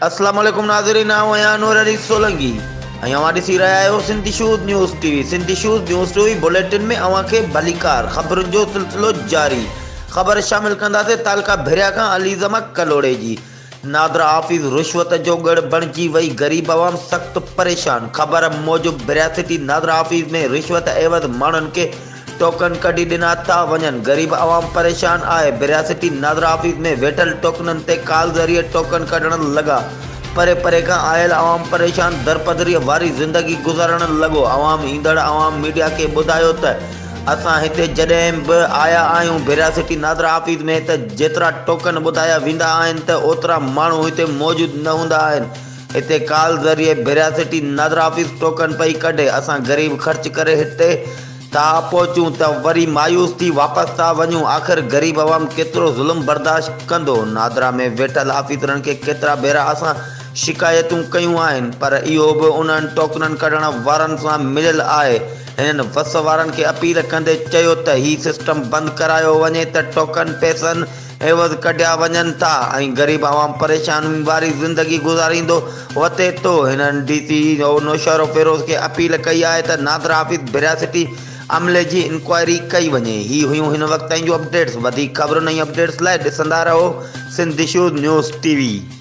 اسلام عليڪم ناظرين آئون آهيان انور علي سولنگي ۽ اوهان ڏسي رهيا آهيو Sindh issues news T V Sindh issues news T V bulletin ۾ اوهان کي ڀليڪار خبرن جو سلسلو جاري خبر شامل ڪنداسين تعلقه ڀريا کان علي زمان ڪلهوڙي جي نادرا آفيس رشوت جو ڳڙهه بڻجي وئي غريب عوام سخت پريشان خبر موجب ڀريا سٽي نادرا آفيس ۾ رشوت عيوض ماڻهن کي ٽوڪن ڪڍي ڏنا ٿا وڃن، غريب عوام پريشان آهي، ڀريا سٽي نادرا آفيس ۾ ويٺل ٽوڪنن تي ڪال ذريعي ٽوڪن ڪڍڻ لڳا، پري پري کان آيل عوام پريشان درپدريء واري زندگي گذارڻ لڳو، عوام ايندڙ عوام ميڊيا کي ٻڌايو ته اسان هتي جڏهن به آيا آهيون ڀريا سٽي نادرا آفيس ۾ ته جيترا ٽوڪن ٻڌايا ويندا آهن ته اوترا ماڻهو هتي موجود نه هوندا آهن، هتي ڪال ذريعي ڀريا سٽي نادرا آفيس ٽوڪن پئي ڪڍي، اسان غريب خرچ ڪري هتي ٿا پهچون ته وري مايوس ٿي واپس ٿا وڃون، آخر غريب عوام ڪيترو ظلم برداشت ڪندو، نادرا ۾ ويٺل آفيسرن کي ڪيترا ڀيرا اسان شڪايتون ڪيون آهن پر اهو به انهن ٽوڪنن ڪڍڻ وارن سان مليل آهي، هنن وس وارن کي اپيل ڪندي چيو ته هي سسٽم بند ڪرايو وڃي ته ٽوڪن پئسن عيوض ڪڍيا وڃن ٿا ۽ غريب عوام پريشانين واري زندگي گذاريندو وتي ٿو. هنن ڊي سي او نوشهروفيروز کي اپيل ڪئي آهي ته نادرا آفيس ڀريا سٽي عملي جي انڪوائري ڪئي وڃي. هي هيون هن وقت تائين جون اپڊيٽس. وڌيڪ خبرن ۽ اپڊيٽس لاء ڏسندا رهو Sindh issues news T V.